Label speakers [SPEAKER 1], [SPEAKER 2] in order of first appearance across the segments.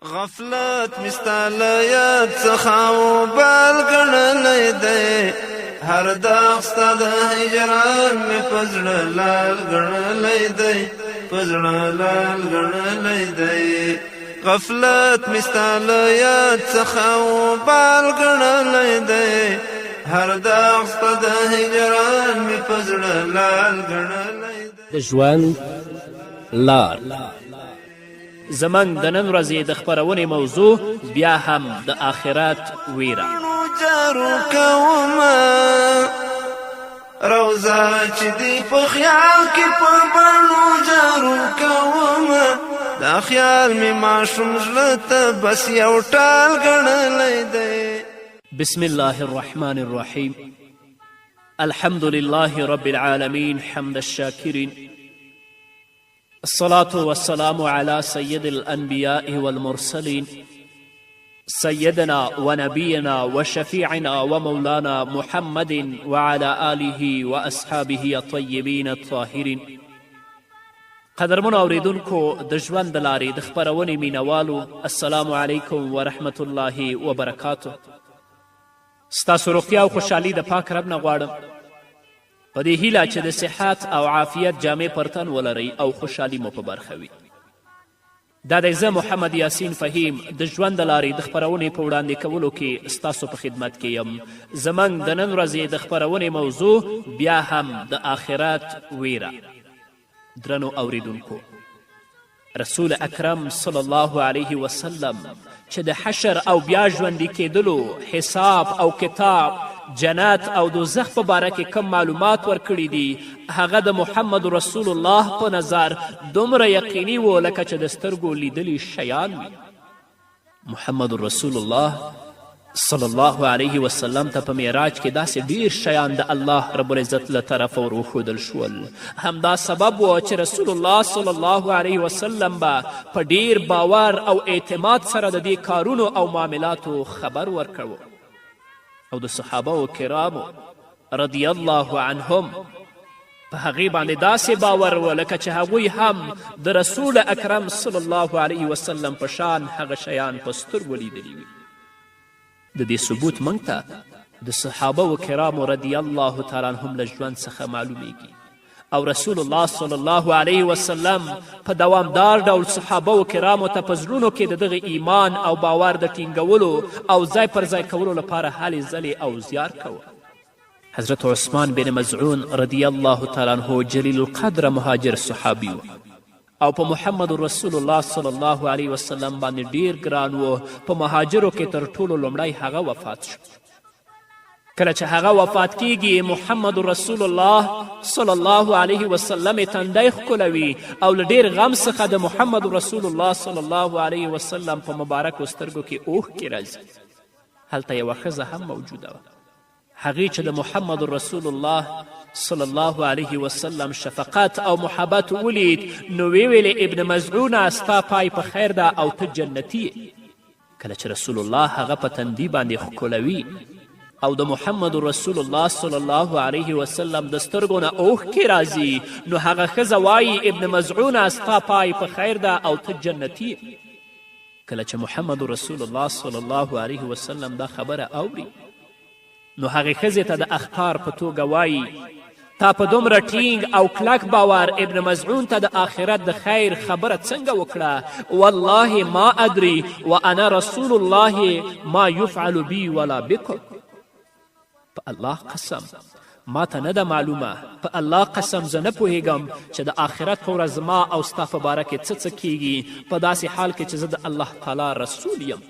[SPEAKER 1] غفلت مې ستا له یاد څخه وبال ګڼلی دی، هر داغ ستا د هجران مې په زړه لال ګڼلی دی، په زړه لال ګڼلی دی. غفلت مې ستا له یاد څخه وبال ګڼلی دی، هر داغ ستا د هجران مې په زړه لال ګڼلی دی.
[SPEAKER 2] د ژوند لار. زموږ د نن ورځې د خپرونې موضوع بیا هم د آخرت ویره.
[SPEAKER 1] جارو کومه روزه چې دی په خیال کې په بڼو جارو کومه، دا خیال مې ماشوم زړه ته بس یو ټال ګڼلی دی.
[SPEAKER 2] بسم الله الرحمن الرحیم. الحمد لله رب العالمین حمد الشاکرین. الصلاة والسلام على سيد الأنبياء والمرسلين، سيدنا ونبينا وشفيعنا ومولانا محمد وعلى آله وأصحابه الطيبين الطاهرين. قدرمنو اوریدونکو، د ژوند د لارې د خپرونې مینوالو، السلام علیکم ورحمت الله وبرکاته. ستاسو روغتیا او خوشحالي د پاک رب نه غواړم، په دې هیله چې د صحت او عافیت جامې پر تن ولرئ او خوشحالي مو په برخه وي. دا دی زه محمد یاسین فهیم د ژوند د لارې د خپرونې په وړاندې کولو کې ستاسو په خدمت کې یم. زموږ د نن ورځې د خپرونې موضوع بیا هم د آخرت ویره. درنو اوریدونکو، رسول اکرم صلی الله علیه وسلم چې د حشر او بیا ژوندي کېدلو، حساب او کتاب، جنت او دوزخ په باره کې کوم معلومات ورکړي دي، هغه د محمد رسول الله په نظر دومره یقیني و لکه چې د سترګو لیدلي شیان وي. محمد رسول الله صلی الله علیه وسلم ته په معراج کې داسې ډیر شیان د الله رب العزت له طرفه ور وښودل شول. همدا سبب و چې رسول الله صلی الله علیه وسلم به په ډیر باور او اعتماد سره د دې کارونو او معاملاتو خبر ورکوه، او د صحابه کرامو رضی الله عنهم په هغې باندې داسې باور و لکه چې هغوی هم د رسول اکرم صلی الله علیه وسلم په شان هغه شیان په سترګو لیدلي وي. د دې ثبوت موږ ته د صحابه و کرامو رضی الله تعالی عنهم له ژوند څخه معلومیږي، او رسول الله صلی الله علیه وسلم په دوامدار ډول صحابه و کرامو ته په زړونو کې د دغه ایمان او باور د ټینګولو او ځای پر ځای کولو لپاره هلې ځلې او زیار کوه. حضرت عثمان بن مزعون رضی الله تعالی عنه جلیل القدر مهاجر صحابي و او په محمد رسول الله صلی الله علیه وسلم باندې ډیر ګران و. په مهاجرو کې تر ټولو لومړی هغه وفات شو. کله چې هغه وفات کیږي، محمد رسول الله صلی الله علیه وسلم یې تندی ښکلوي او له ډیر غم څخه د محمد رسول الله صلی الله علیه وسلم په مبارکو سترګو کې اوښکې راځي. هلته یوه ښځه هم موجوده وه، هغې چې د محمد رسول الله صلی الله علیه وسلم شفقت او محبت ولید، نو ویې ویلې: ابن مزعونه، ستا پای په خیر ده او ته جنتي یې. کله چې رسول الله هغه په تندي باندې ښکلوي او د محمد رسول الله صلی الله علیه وسلم د سترګو نه اوښکې راځي، نو هغه ښځه وایي: ابن مزعونه، ستا پای په خیر ده او ته جنتي یې. کله چې محمد رسول الله صلی الله علیه وسلم دا خبره اوري، نو هغې ښځې ته د اخطار په توګه وایي: تا په دومره ټینګ او کلک باور ابن مزعون ته د آخرت د خیر خبره څنګه وکړه؟ والله ما ادري و انا رسول الله ما یفعل بی ولا بکم. په الله قسم ما ته نه ده معلومه، په الله قسم زه نه پوهیږم چې د آخرت په ورځ زما او ستا په باره کې څه څه کیږي، په داسې حال کې چې زه د الله تعالی رسول یم.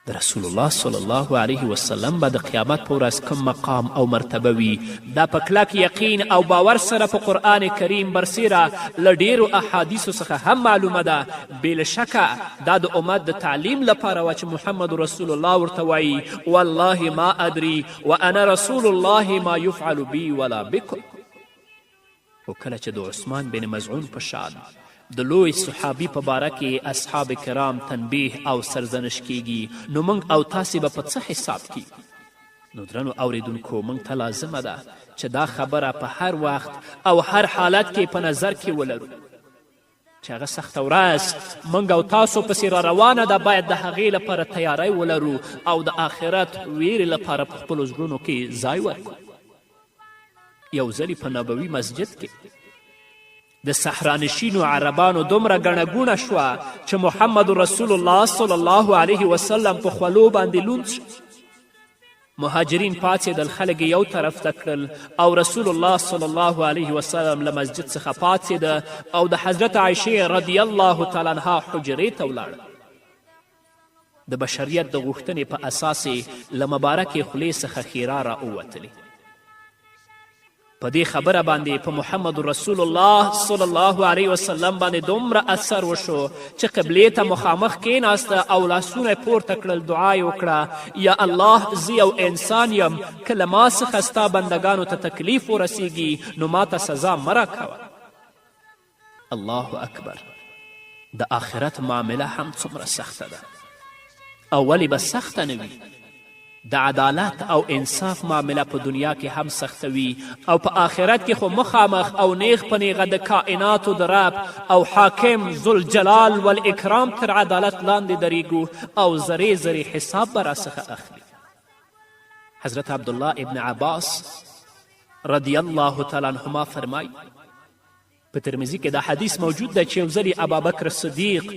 [SPEAKER 2] د رسول الله صلی الله علیه وسلم به د قیامت په ورځ کوم مقام او مرتبه وي، دا په کلک یقین او باور سره په قرآن کریم برسیره له ډیرو احادیثو څخه هم معلومه ده. بې له شکه دا د امت د تعلیم لپاره وه چې محمد رسول الله ورته وایي: والله ما ادري و انا رسول الله ما یفعل بی ولا بکم. خو کله چې د عثمان بن مزعون په شان د لوی صحابي په باره کې اصحاب کرام تنبیه او سرزنش کیږي، نو موږ او تاسې به په څه حساب کیږو؟ نو درنو اوریدونکو، موږ ته لازمه ده چې دا خبره په هر وخت او هر حالت کې په نظر کې ولرو. چې هغه سخته ورځ موږ او تاسو پسې را روانه ده، باید د هغې لپاره تیاری ولرو او د آخرت ویرې لپاره په خپلو زړونو کې ځای ورکړو. یو ځلې په نبوي مسجد کې د صحرانشینو عربانو دومره ګڼه ګوڼه شوه چې محمد رسول الله صلی الله علیه وسلم په خولو باندې لوند شو. مهاجرین پاڅېدل، خلک یې یو طرف ته کړل او رسول الله صلی الله علیه وسلم له مسجد څخه پاڅېده او د حضرت عایشې رضی الله تعالی عنها حجرې ته ولاړه. د بشریت د غوښتنې په اساس یې له مبارکې خولې څخه ښېرا را ووتلې. په دې خبره باندې په محمد رسول الله صلی الله علیه وسلم باندې دومره اثر وشو چې قبلې ته مخامخ کیناسته او لاسونه یې پورته کړل، دعا یې وکړه: یا الله، زه یو انسان یم، که له ما څخه ستا بندګانو ته تکلیف ورسیږي نو ما ته سزا مه راکوه. الله اکبر! د آخرت معامله هم څومره سخته ده، او ولې به سخته نه وي؟ د عدالت او انصاف معامله په دنیا کې هم سخته وي او په آخرت کې خو مخامخ او نیغ په نیغه د کائناتو د رب او حاکم ذوالجلال والاکرام تر عدالت لاندې درېږو او ذرې ذرې حساب به راڅخه اخلي. حضرت عبدالله ابن عباس رضی الله تعالی عنهما فرمایي، په ترمذي کې دا حدیث موجود دی چې یو ځلې ابابکر صدیق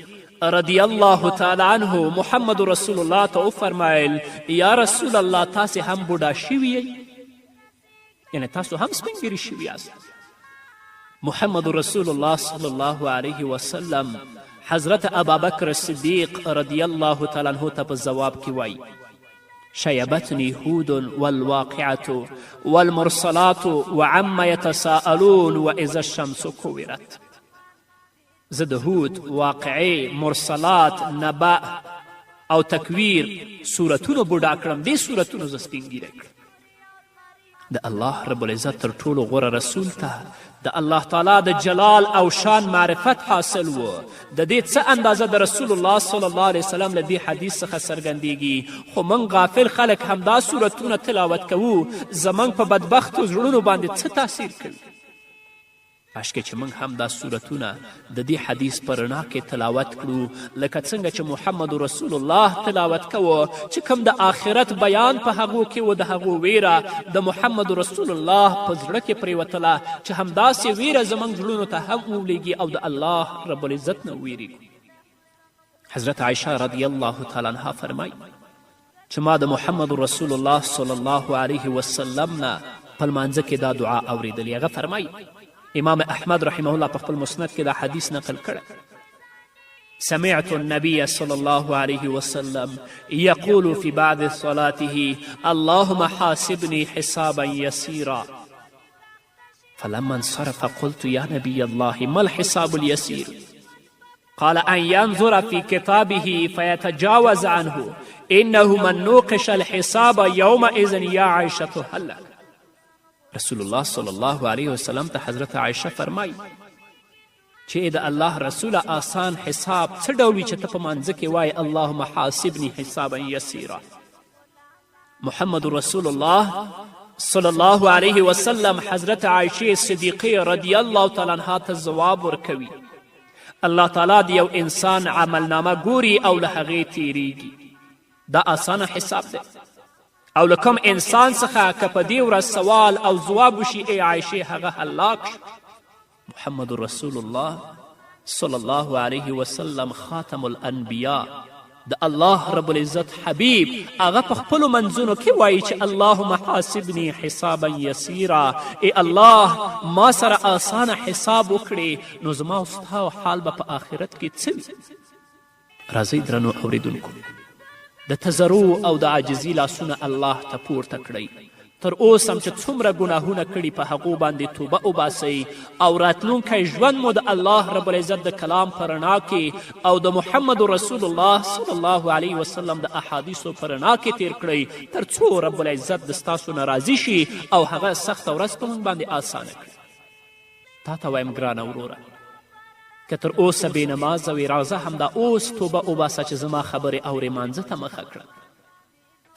[SPEAKER 2] رضی الله تعالی عنه محمد رسول الله ته وفرمایل: یا رسول الله، تاسې هم بوډا شوي یئ، یعنې تاسو هم سپین ږیري شوي یاست. محمد رسول الله صلی الله علیه وسلم حضرت ابابکر صدیق رضی الله تعالی عنه ته په ځواب کې وایي: شيبتني هود والواقعة والمرسلات وعم يتساءلون وإذا الشمس كورت. زه د هود، واقعې، مرسلات، نبأ او تکویر سورتونو بوډا کړم، دې سورتونو زه سپین ږیری کړم. د الله رب العزت تر ټولو غوره رسول ته د الله تعالی د جلال او شان معرفت حاصل و. د دې څه اندازه د رسول الله صلی الله علیه وسلم له دې حدیث څخه څرګندیږي، خو موږ غافل خلک همدا سورتونه تلاوت کوو، زموږ په بدبختو زړونو باندې څه تاثیر کوي؟ کاشکې چې موږ هم دا سورتونه د دې حدیث په رڼا کې تلاوت کړو، لکه څنګه چې محمد رسول الله تلاوت کوو، چې کوم د آخرت بیان په هغو کې و، د هغو ویره د محمد رسول الله په زړه کې پرېوتله، چې همداسې ویره زموږ زړونو ته هم ولیږي او د الله رب العزت نه وویریږو. حضرت عایشه رضی الله تعالی عنها فرمایي چې ما د محمد رسول الله صلی الله علیه وسلم نه په لمانځه کې دا دعا اوریدلې. هغه فرمایي، امام احمد رحمه الله په خپل مسند کې دا حدیث نقل کړی: سمعت النبي صلى الله عليه وسلم يقول في بعض صلاته: اللهم حاسبني حسابا يسيرا. فلما انصرف قلت: يا نبي الله، ما الحساب اليسير؟ قال: أن ينظر في كتابه فيتجاوز عنه، إنه من نوقش الحساب يومئذ يا عائشة هلك. رسول الله صلی الله علیه وسلم ته حضرت عایشه فرمایي چې د الله رسوله، آسان حساب څه ډول وي چې ته په مانځه کې وایې اللهم حاسبني حسابا یسیرا؟ محمد رسول الله صلی الله علیه وسلم حضرت عایشې صدیقې رضی الله تعالی عنها ته ځواب ورکوي: الله تعالی د یو انسان عملنامه ګوري او له هغې تیریږي، دا اسانه حساب دی. او له کوم انسان څخه که په دې ورځ سوال او ځواب وشي، ای عایشې، هغه هلاک شو. محمد رسول الله صلی الله علیه وسلم خاتم الانبیا، د الله رب العزت حبیب، هغه په خپلو منځونو کې وایي چې اللهم حاسبني حسابا یسیرا، ای الله ما سره آسانه حساب وکړې، نو زما او ستا حال به په آخرت کې څه وي؟ راځئ درنو اوریدونکو، د تضرع او د عاجزي لاسونه الله ته پورته کړئ. تر اوسه هم چې څومره ګناهونه کړي په هغو باندې توبه وباسئ او راتلونکی ژوند مو د الله رب العزت د کلام په رڼا کې او د محمد رسول الله صلی الله علیه وسلم د احادیثو په رڼا کې تیر کړئ، تر څو رب العزت د ستاسو نه راضي شي او هغه سخته ورځ په موږ باندې اسانه کړي. تا ته وایم ګرانه وروره، که تر اوسه بې نمازه وې، راځه همدا اوس توبه وباسه چې زما خبرې اورې، مانځه ته مخه کړه.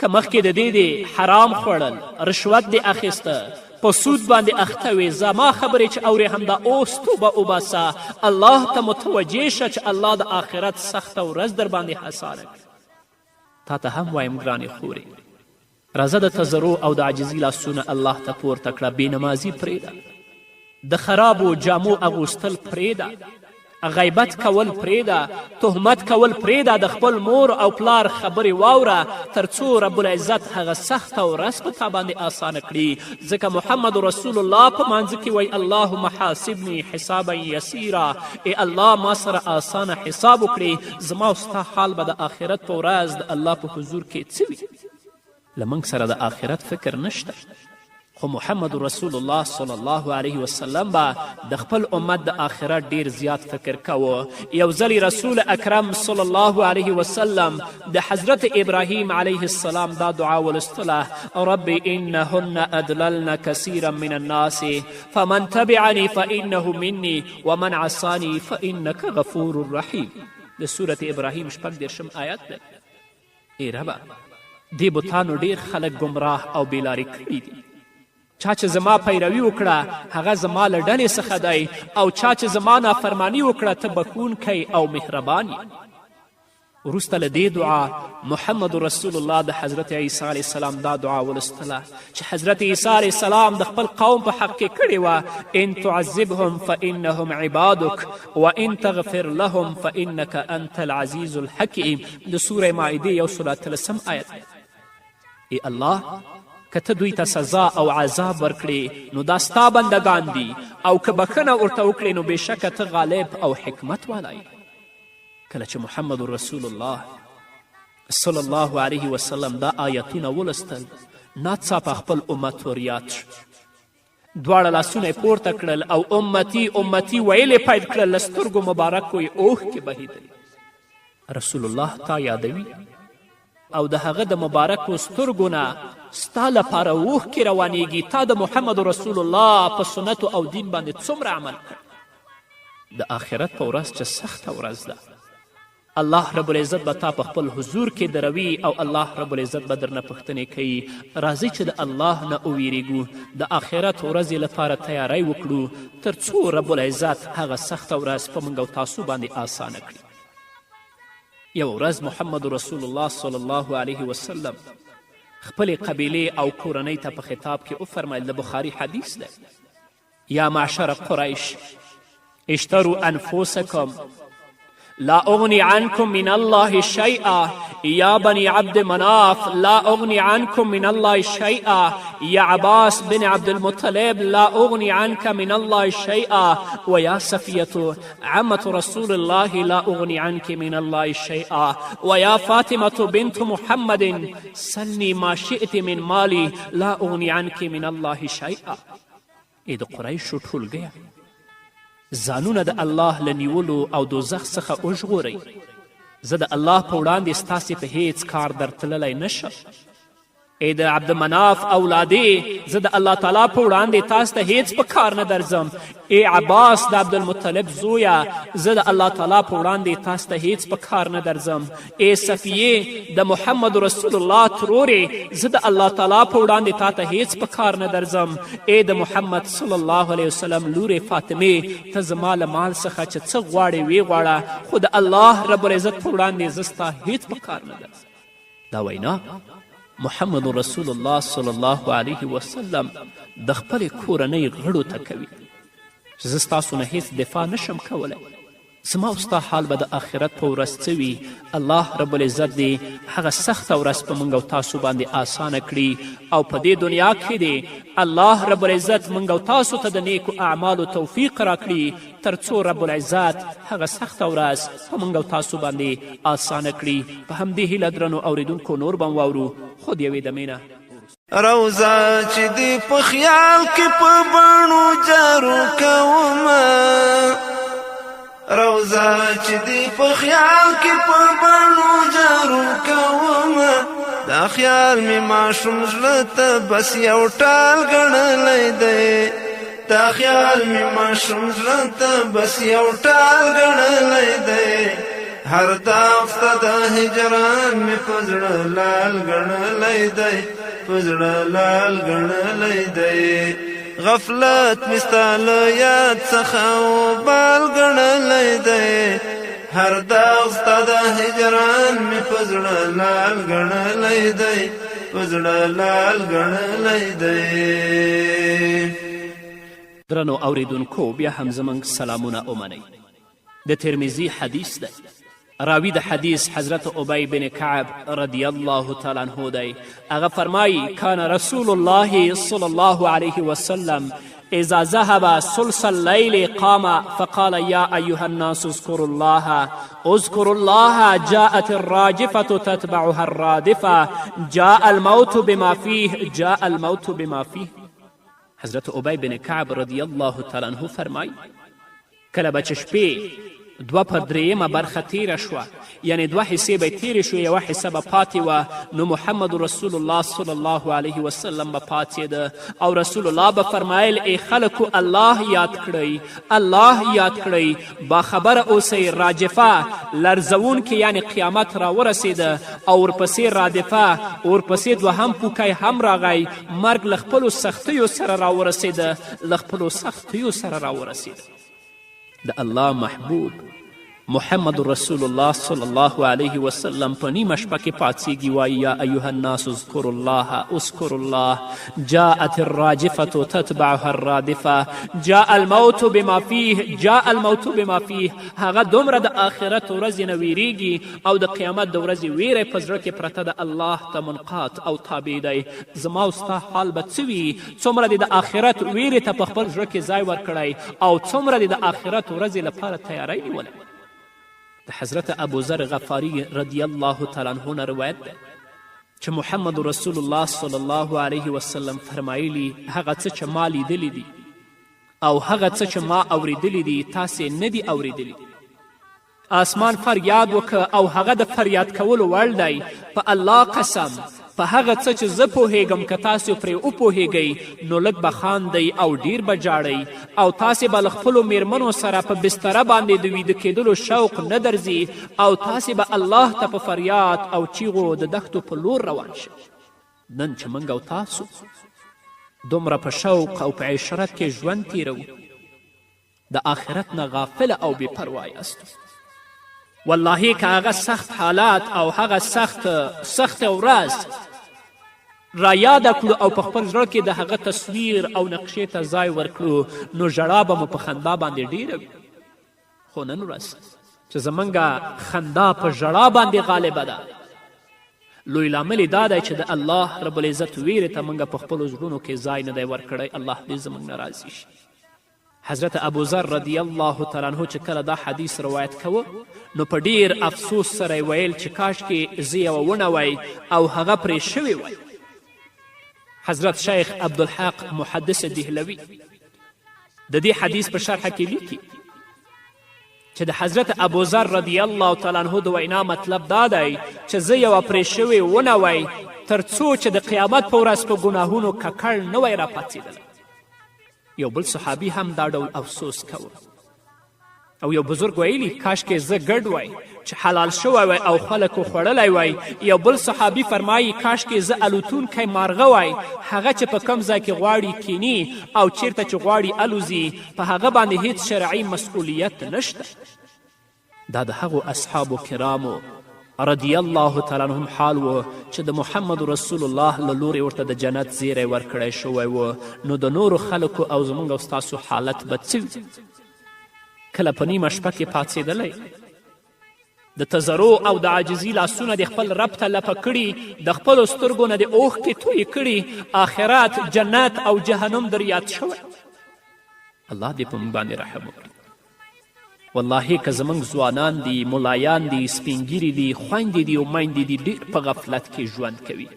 [SPEAKER 2] که مخکې د دې دې حرام خوړل، رشوت دې اخیسته، په سود باندې اخته وې، زما خبرې چې اورې همدا اوس توبه وباسه، الله ته متوجه شه چې الله د آخرت سخته ورځ در باندې اسانه کړي. تا ته هم وایم ګرانې خورې، راځه د تضرع او د عاجزي لاسونه الله ته پورته کړه، بې نمازي پرېږده، د خرابو جامو اغوستل پرېږده، غیبت کول پرېږده، تهمت کول پرېږده، د خپل مور او پلار خبرې واوره، تر څو رب العزت هغه سخته ورځ په تا باندې اسانه کړي. ځکه محمد رسول الله په مانځه کې وایي اللهم حاسبني حسابا یسیرا، ای الله ما سره اسانه حساب وکړي، زما او ستا حال به د آخرت په ورځ د الله په حضور کې څه وي؟ له موږ سره د آخرت فکر نشته، خو محمد رسول الله صلی الله علیه وسلم به د خپل امت د آخرت ډیر زیات فکر کاوه. یو ځل رسول اکرم صلی الله علیه وسلم د حضرت ابراهیم علیه السلام دا دعا ولوستله: رب انهن ادللن کثیرا من الناس فمن تبعنی فانه مني ومن عصانی فانک غفور رحیم. د سورة ابراهیم 36 آیت دی. ای ربه، دې بتانو ډیر خلک ګمراه او بېلارې کړي دي. چا چې زما پیروي وکړه هغه زما له ډلې څخه دی، او چا چې زما نافرماني وکړه ته بښونکی او مهربان یې. وروسته له دې دعا محمد رسول الله د حضرت عیسی علیه السلام دا دعا ولوستله چې حضرت عیسی علیه السلام د خپل قوم په حق کې کړې وه: ان تعذبهم فانهم عبادک وان تغفر لهم فانک انت العزیز الحکیم. د سوره مائدې 118 آیت. ای الله، که ته دوی ته سزا او عذاب ورکړې نو دا ستا بندګان دي، او که بښنه ورته وکړې نو بېشکه ته غالب او حکمت والا یې. کله چې محمد رسول الله صلی الله علیه وسلم دا آیتونه ولوستل، ناڅاپه خپل امت وریاد شو، دواړه لاسونه یې پورته کړل او امتي امتي ویل یې پیل کړل، له سترګو مبارکو یې اوښکې بهېدلې. رسول الله تا یادوي او د هغه د مبارکو سترګو نه ستا لپاره اوښکې روانیږي. تا د محمد رسول الله په سنتو او دین باندې څومره عمل کړی. د آخرت په ورځ چې سخته ورځ ده، الله رب العزت به تا په خپل حضور کې دروي او الله رب العزت به درنه پوښتنې کوي. راځئ چې د الله نه وویریږو، د آخرت ورځې لپاره تیاری وکړو، تر څو رب العزت هغه سخته ورځ په موږ او تاسو باندې اسانه کړي. یوه ورځ محمد رسول الله صلی الله علیه وسلم خپلې قبیلې او کورنۍ ته په خطاب کې وفرمیل، د بخاري حدیث دی: یا معشر قریش اشتروا انفسکم لا اغنی عنکم من الله شیئا، یا بنی عبد مناف لا اغنی عنکم من الله شیئا، یا عباس بن عبد المطلب لا اغنی عنک من الله شیئا، و یا صفیة عمة رسول الله لا اغنی عنک من الله شیئا، و یا فاطمة بنت محمد سلنی ما شئت من مالی لا اغنی عنک من الله شیئا. ای د قریشو ټولګیه، ځانونه د الله له نیولو او دوزخ څخه وژغورئ. زه د الله په وړاندې ستاسې په هیڅ کار درتللی نه شم. ای د عبدمناف اولادې، زه د الله تعالی په وړاندې تاسو ته هیڅ په کار نه درځم. ای عباس د عبدالمطلب زویه، زه د الله تعالی په وړاندې تاسو ته هیڅ په کار نه درځم. ای صفیې د محمد رسول الله ترورې، زه د الله تعالی په وړاندې تا ته هیڅ په کار نه درځم. ای د محمد صلی الله علیه وسلم لورې فاطمې، ته زما له مال څخه چې څه غواړې ویې غواړه، خو د الله رب العزت په وړاندې زه ستا هیڅ په کار نه درځم. دا وینا محمد رسول الله صلی الله علیه وسلم د خپلې کورنۍ غړو ته کوي چې زه ستاسو نه هیڅ دفاع نشم کولی. زما او ستا حال به د آخرت په ورځ څه وي؟ الله رب العزت دې هغه سخته ورځ په موږ او تاسو باندې اسانه کړي، او په دې دنیا کې دې الله رب العزت موږ او تاسو ته د نیکو اعمالو توفیق راکړي، تر څو رب العزت هغه سخته ورځ په موږ او تاسو باندې اسانه کړي. په همدې هیله درنو اوریدونکو نور به هم واورو، خو د یوې دمې نه
[SPEAKER 1] روزه چې دی په خیال کې په بڼو جارو کومه، روزه چې دی په خیال کې په بڼو جارو کومه، دا خیال مې ماشوم زړه ته بس یو ټال ګڼلی دی، دا خیال مې ماشوم زړه ته بس یو ټال ګڼلی دی، هر داغ ستا د هجران مې په زړه لال ګڼلی دی، په زړه لال ګڼلی دی. غفلت مې ستا له یاد څخه وبال ګڼلی دی، هر داغ ستا د هجران مې په زړه لال ګڼلی دی، په زړه لال ګڼلی دی.
[SPEAKER 2] درنو اوریدونکو، بیا هم زموږ سلامونه ومنئ. د ترمذي حدیث دی، راوی د حدیث حضرت ابی بن کعب رضی الله تعالی عنه دی. هغه فرمایي: کان رسول الله صلی الله علیه وسلم اذا ذهب ثلث الليل قام فقال يا أيها الناس اذكروا الله اذكروا الله، جاءت الراجفة تتبعها الرادفة، جاء الموت بما فيه، جاء الموت بما فيه. حضرت ابی بن کعب رضی الله تعالی عنه فرمایي: کله به چې شپې 2/3 برخه تیره شوه، یعنې دوه حصې به تیرې شوې، یوه حصه به پاتې وه، نو محمد رسول الله صلی الله علیه وسلم به پاڅېده او رسول الله به فرمایل: ای خلکو، الله یاد کړئ، الله یاد کړئ، باخبره اوسئ. راجفه لرزوونکې یعنې قیامت راورسېده او ورپسې رادفه، ورپسې دوهم پوکی هم راغی. مرګ له خپلو سختیو سره راورسېده، له خپلو سختیو سره راورسېده. د الله محبوب محمد رسول الله صلی الله علیه وسلم په نیمه شپه کې پاڅیږي، وایي: یا ایها الناس اذکروا الله اذکروا الله، جاءت الراجفة تتبعها الرادفة، جاء الموت بما فيه، جاء الموت بما فيه. هغه دومره د آخرت ورځې نه ویریږي او د قیامت د ورځې ویره په زړه کې پرته ده، الله ته منقاد او تابع دی. زما او ستا حال به څه وي؟ څومره دې د آخرت ویرې ته په خپل زړه کې ځای ورکړی او څومره دې د آخرت ورځې لپاره تیاری نیولی؟ د حضرت ابوذر غفاري رضی الله تعالی عنه نه روایت دی چې محمد رسول الله صلی الله علیه وسلم فرمایلي: هغه څه چې ما لیدلي دي او هغه څه چې ما اوریدلي دي، تاسې نه دي اوریدلي. آسمان فریاد وکړ او هغه د فریاد کولو وړ دی. په الله قسم، په هغه څه چې زه پوهیږم که تاسو پرې وپوهیږئ، نو لږ به خاندئ او ډیر به ژاړئ او تاسې به له خپلو میرمنو سره په بستره باندې د ویده کېدلو شوق نه درځي او تاسې به الله ته په فریاد او چیغو د دښتو په لور روان شئ. نن چې موږ او تاسو دومره په شوق او په عشرت کې ژوند تیروو، د آخرت نه غافله او بې پروا یاستو. والله که هغه سخت حالات او هغه سخت ورځ را یاده کړو او په خپل زړه کې د هغه تصویر او نقشې ته ځای ورکړو، نو ژړا به مو په خندا باندې ډیره وي. خو نن ورځ چې زمونږ خندا په ژړا باندې غالبه ده، لوی لامل دا دی چې د الله رب العزت ویرې ته موږ په خپلو زړونو کې ځای نه دی ورکړی. الله دې زموږ نه راضي شي. حضرت ابوذر رضی الله تعالی عنه چې کله دا حدیث روایت کوه، نو په ډیر افسوس سره یې ویل چې کاشکې زه یوه ونه وای او هغه پرې شوې وای. حضرت شیخ عبدالحق محدث دهلوي د دې حدیث په شرحه کې لیکي چې د حضرت ابوذر رضی الله تعالی عنه د وینا مطلب دا دی چې زه یوه پرې شوې ونه وای، تر څو چې د قیامت په ورځ په ګناهونو ککړ نه وای راپاڅېدلی. یو بل صحابي هم دا ډول افسوس کوه او یو بزرګ ویلي: کاشکې زه ګډ وای چې حلال شوی وای او خلکو خوړلی وای. یو بل صحابي فرمایي: کاشکې زه الوتونکی مارغه وای، هغه چې په کوم ځای کې غواړي کیني او چیرته چې غواړي الوزي، په هغه باندې هیڅ شرعي مسؤلیت نشته. دا د هغو اصحابو کرامو رضی الله تعالی عنهم حال و چې د محمد رسول الله له لورې ورته د جنت زیری ورکړی شوی و. نو د نورو خلکو او زموږ او ستاسو حالت به څه وي؟ کله په نیمه شپه کې پاڅېدلی، د تضرع او د عاجزي لاسونه د خپل رب ته لپه کړي، د خپلو سترګو نه د اوښکې تویې کړي، آخرت، جنت او جهنم در یاد شوی؟ الله دې په موږ باندې رحم وکړي. والله که زموږ ځوانان دي، ملایان دي، سپینږیري دي، خویندې دي او میندې دي، ډېر په غفلت کې ژوند کوي.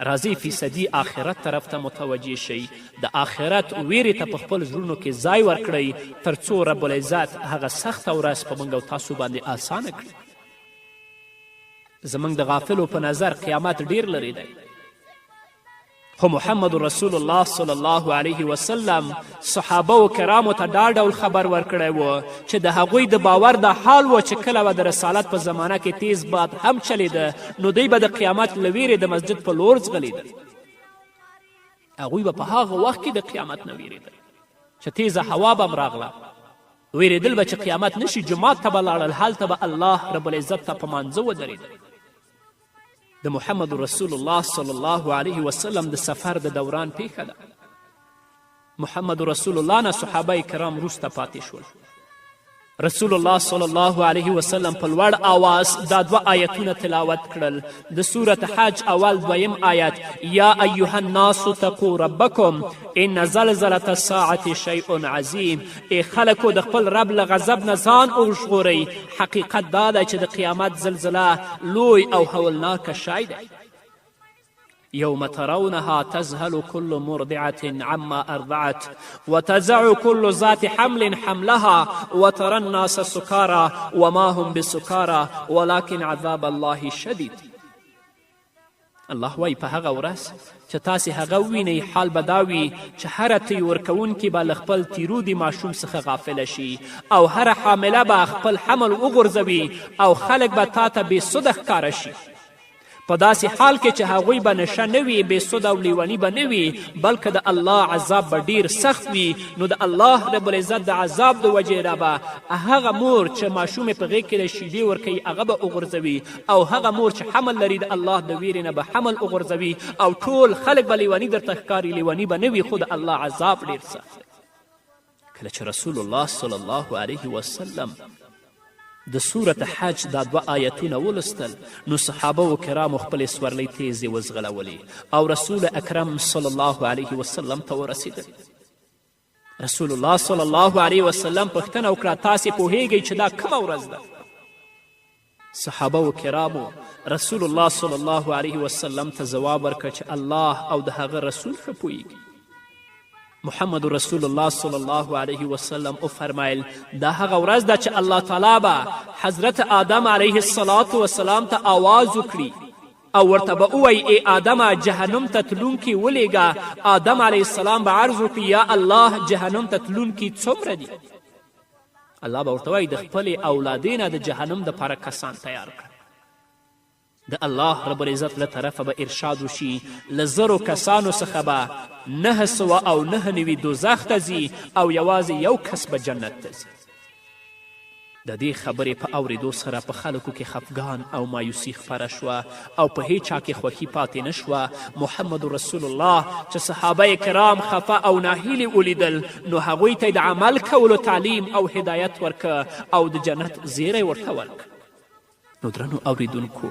[SPEAKER 2] راځئ فیصدي آخرت طرف ته متوجه شئ، د آخرت ویرې ته په خپل زړونو کې ځای ورکړئ، تر څو رب العزت هغه سخته ورځ په موږ او تاسو باندې اسانه کړي. زموږ د غافلو په نظر قیامت ډیر لرې دی. خو محمد رسول الله صلی الله علیه وسلم صحابه و کرامو ته دا ډول خبر ورکړی و چې د هغوی د باور دا حال و چې کله به د رسالت په زمانه کې تیز باد هم چلیده، نو دوی به د قیامت له ویرې د مسجد په لور ځغلیدل. هغوی به په هغه وخت کې د قیامت نه ویرېدل چې تیزه هوا به هم راغله، ویرېدل به چې قیامت نشي، جومات ته به لاړل، هلته به الله رب العزت ته په مانځه ودرېدل. د محمد رسول الله صلی الله علیه وسلم د سفر د دوران پیښه ده. محمد رسول الله نه صحابه کرام وروسته پاتې شول. رسول الله صلی الله علیه وسلم په لوړ آواز دا دوه آیتونه تلاوت کړل، د سورت حج اول دویم آیت: یا ایها الناس اتقوا ربکم ان زلزلة الساعة شیء عظیم. ای خلکو، د خپل رب له غضب نه ځان وژغورئ، حقیقت دا دی چې د قیامت زلزله لوی او هولناکه شی دی. یوم ترونها تذهل كل مرضعة عما أرضعت وتضع كل ذات حمل حملها وترى الناس سكارى وما هم بسكارى ولكن عذاب الله شدید. الله وایي په هغه ورځ چې تاسې هغه ووینئ، حال به دا وي چې هره تی ورکوونکې به له خپل تیرودي ماشوم څخه غافله شي، او هره حامله به خپل حمل وغورځوي، او خلک به تا ته بې سده ښکاره شي، په داسې حال کې چې هغوی به نشه نه وي، بې سده او لیوني به نه وي، بلکې د الله عذاب به ډیر سخت وي. نو د الله رب العزت د عذاب د وجې را به هغه مور چې ماشوم یې په غېږ کې دی شیدې ورکوي هغه به وغورځوي، او هغه مور چې حمل لري د الله د ویرې نه به حمل وغورځوي، او ټول خلک به لیوني درته ښکاري، لیوني به نه وي، خو د الله عذاب ډیر سخت دی. کله چې رسول الله صلی الله علیه وسلم د سورت حج دا دوه آیتونه ولوستل، نو صحابه و کرامو خپلې سورلۍ تیزې وځغلولې او رسول اکرم صلی الله علیه وسلم ته ورسېدل. رسول الله صلی الله علیه وسلم پوښتنه وکړه: تاسې پوهیږئ چې دا کومه ورځ ده؟ صحابه و کرامو رسول الله صلی الله علیه وسلم ته ځواب ورکړ چې الله او د هغه رسول ښه پوهیږي. محمد رسول الله صلی الله علیه وسلم وفرمایل: دا هغه ورځ ده چې الله تعالی به حضرت آدم علیه الصلاة والسلام ته آواز وکړي او ورته به ووایي: ای آدمه، جهنم ته تلونکي ولیږه. آدم علیه السلام به عرض وکړي: یا الله، جهنم ته تلونکي څومره دي؟ الله به ورته وایي: د خپلې اولادې نه د جهنم دپاره کسان تیار کړه. د الله رب العزت له طرفه به ارشاد وشي، له زرو کسانو څخه به 999 دوزخ ته ځي او یوازې یو کس به جنت ته ځي. د دې خبرې په اوریدو سره په خلکو کې خفګان او مایوسي خپره شوه او په هیچا کې خوښي پاتې نه شوه. محمد رسول الله چې صحابه کرام خفه او ناهیلي ولیدل، نو هغوی ته د عمل کولو تعلیم او هدایت ورکه او د جنت زیری ورته ورکه. نو درنو اوریدونکو،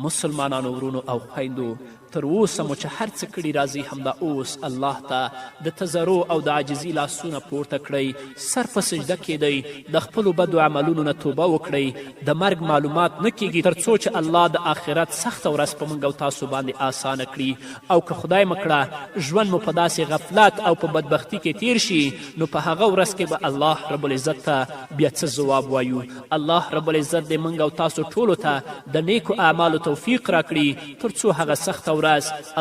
[SPEAKER 2] مسلمانانو ورونو او خویندو، تر اوسه مو چې هر څه کړي، راځئ همدا اوس الله ته د تضرع او د عاجزي لاسونه پورته کړئ، سر په سجده کیدئ، د خپلو بدو عملونو نه توبه وکړئ. د مرګ معلومات نه کیږي تر څو چې الله د آخرت سخته ورځ په موږ او تاسو باندې آسانه کړي، او که خدای مه کړه ژوند مو په داسې غفلت او په بدبختی کې تیر شي، نو په هغه ورځ کې به الله رب العزت ته بیا څه ځواب وایو؟ الله رب العزت دې موږ او تاسو ټولو ته د نیکو اعمالو توفیق راکړي، تر څو هغه سخته ورځ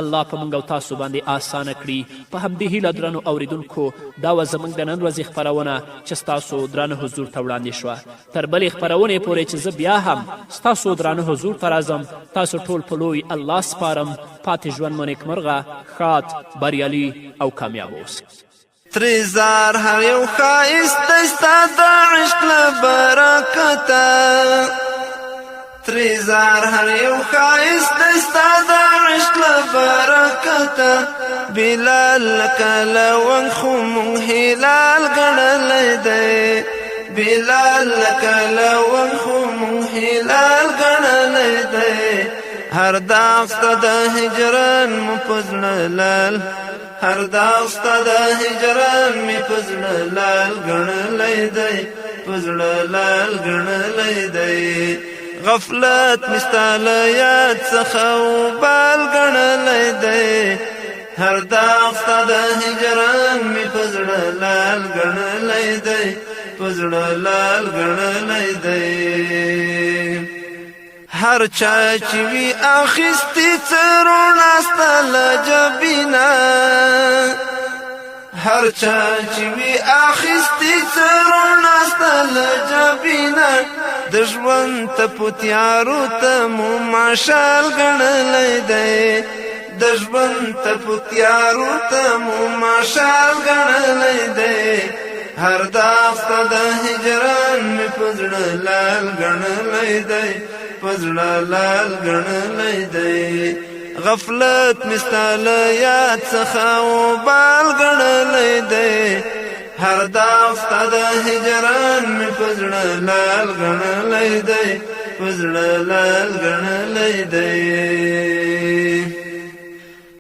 [SPEAKER 2] الله په موږ او تاسو باندې آسانه کړي. په همدې هیله درنو اوریدونکو، دا وه زموږ د نن ورځې خپرونه چې ستاسو درانه حضور ته وړاندې شوه. تر بلې خپرونې پورې چې زه بیا هم ستاسو درانه حضور ته راځم، تاسو ټول په لوی الله سپارم. پاتې ژوند مو نیکمرغه، ښاد، بریالي او کامیاب اوسئ.
[SPEAKER 1] ترې زار هر یو ښایست دی ستا د عشق له برکته، ترې زار هر یو ښایست دی ستا د عشق له برکته. بلال لکه لونګ خو مونږ هلال ګڼلی دی، بلال لکه لونګ خو مونږ هلال ګڼلی دی. هر داغ ستا د هجران مو په زړه لال، هر داغ ستا د هجران مې په زړه لال ګڼلی دی، په زړه لال ګڼلی دی. غفلت مې ستا له یاد څخه وبال ګڼلی دی، هر داغ ستا د هجران مې په زړه لال ګڼلی دی، په زړه لال ګڼلی دی. هر چا چې وي اخیستې څه رڼا ستا له جبینه، هر چا چې وي اخیستې څه رڼا ستا له جبینه، د ژوند ته په تیارو ته مو مشال ګڼلی دی، د ژوند ته په تیارو ته مو مشال ګڼلی دی. هر داغ ستا د هجران مې په زړه لال ګڼلی دی، په زړه لال ګڼلی دی. غفلت مې ستا له یاد څخه وبال ګڼلی دی، هر داغ ستا د هجران مې په زړه لال ګڼلی دی، په زړه لال ګڼلی دی.